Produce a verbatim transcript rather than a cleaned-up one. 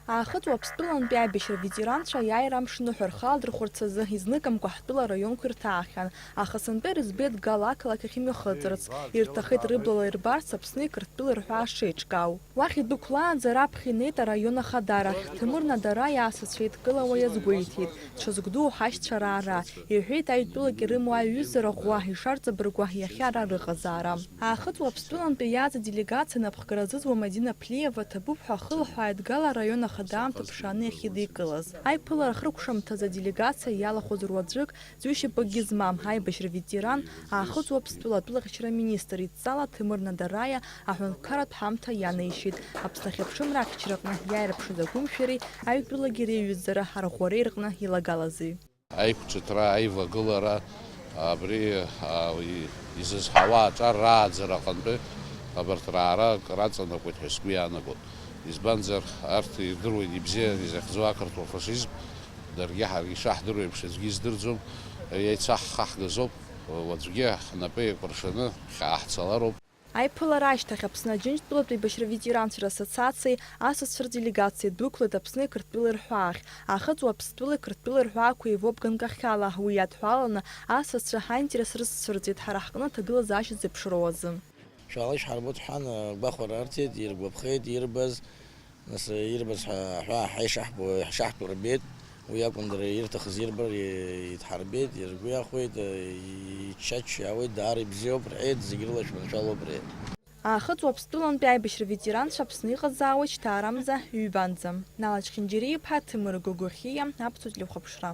Аахыҵ Уаԥстәылантәи аибашьра ветеранцәа аиааира амш ныҳәа рхы алдырхәырц азы изныкымкәа ҳтәыла араионқәа ирҭаахьан, аха сынтәа ирыӡбеит Гал ақалақь ахь имҩахыҵырц, ирҭахеит рыблала ирбарц Аԥсни Қырҭтәылеи рҳәаа шеиҿкаау. Уахь идәықәлаанӡа раԥхьа инеит араион ахадарахь, Ҭемыр Надараиа асасцәа еидкылауа иазгәеиҭеит, дшазгәдуу ҳашьцәа раара, иҳәеит аҩтәылак ирымоу аиҩызара ӷәӷәа ишарҵабыргуа иахьа ара рыҟазаара. Аахыҵ Уаԥстәылантәи иааӡ аделегациа напхгара зызуа Мадина Ԥлиева ҭабуп ҳәа ахылҳәааит Гал араион ахада аамҭа ԥшааны иахьидикылаз. Аиԥылара ахыркәшамҭазы аделегациа иалахәыз руаӡәык, ӡәышьапыкгьы змам аибашьра ветеран, Аахыҵ Уаԥстәыла атәылахьчара аминистр идҵала Ҭемыр Надараиа аҳәынҭқарратә ҳамҭа ианеишьеит. Аԥсны ахьыԥшымра ахьчараҟны иааирԥшыз агәымшәареи аҩтәылагьы реиҩызара арӷәӷәареи рҟны илагалазеи? Аиқәҿыҭра, аивагылара, абри, а, и-, изызҳауа аҿар рааӡара аҟынтәи абарҭ раара акыр аҵанакуеит ҳәа сгәы иаанагоит. Избанзар, арҭ ирдыруеит ибзианы изахьӡу ақырҭуа фашизм, даргьы ҳаргьы ишаҳдыруа еиԥш аӡәгьы издырӡом, еицаҳхаҳгазоуп, уаҵәгьы ҳнапы еикәыршаны ҳхьаа ҳцалароуп. Аиԥылара ашьҭахь Аԥсны Аџьынџьтәылатә еибашьра ветеранцәа рассоциациеи асасцәа рделегациеи дәықәлеит Аԥсни Қырҭтәылеи рҳәаахь. Аахыҵ Уаԥстәылеи Қырҭтәылеи рҳәаақәа еивоуп ганкахьала, уи иадҳәаланы асасцәа ҳаинтерес рызцәырҵит ҳара ҳҟны аҭагылазаашьа зеиԥшроу азы. Шәала ишҳарбоит ҳҳәан, агәахәара арҭеит, иргәаԥхеит ирбаз, нас ирбаз ҳәа, ҳәа ҳәа ишаҳбо, ҳшаҳтәу рбеит, уи акәын дара ирҭахыз ирбар, и-, идҳарбеит, иргәы иахәеит, иччаччо иаауеит, даара ибзиоуп рҳәеит, зегь рыла шәманшәалоуп рҳәеит. Аахыҵ Уаԥстәылантәи аибашьра ветеранцәа Аԥсны иҟазаауеит шьҭаарамза, ҩбанӡа. Нала Чхинџьариа-иԥҳа, Ҭемыр Гогохиа, Аԥсуа телехәаԥшра.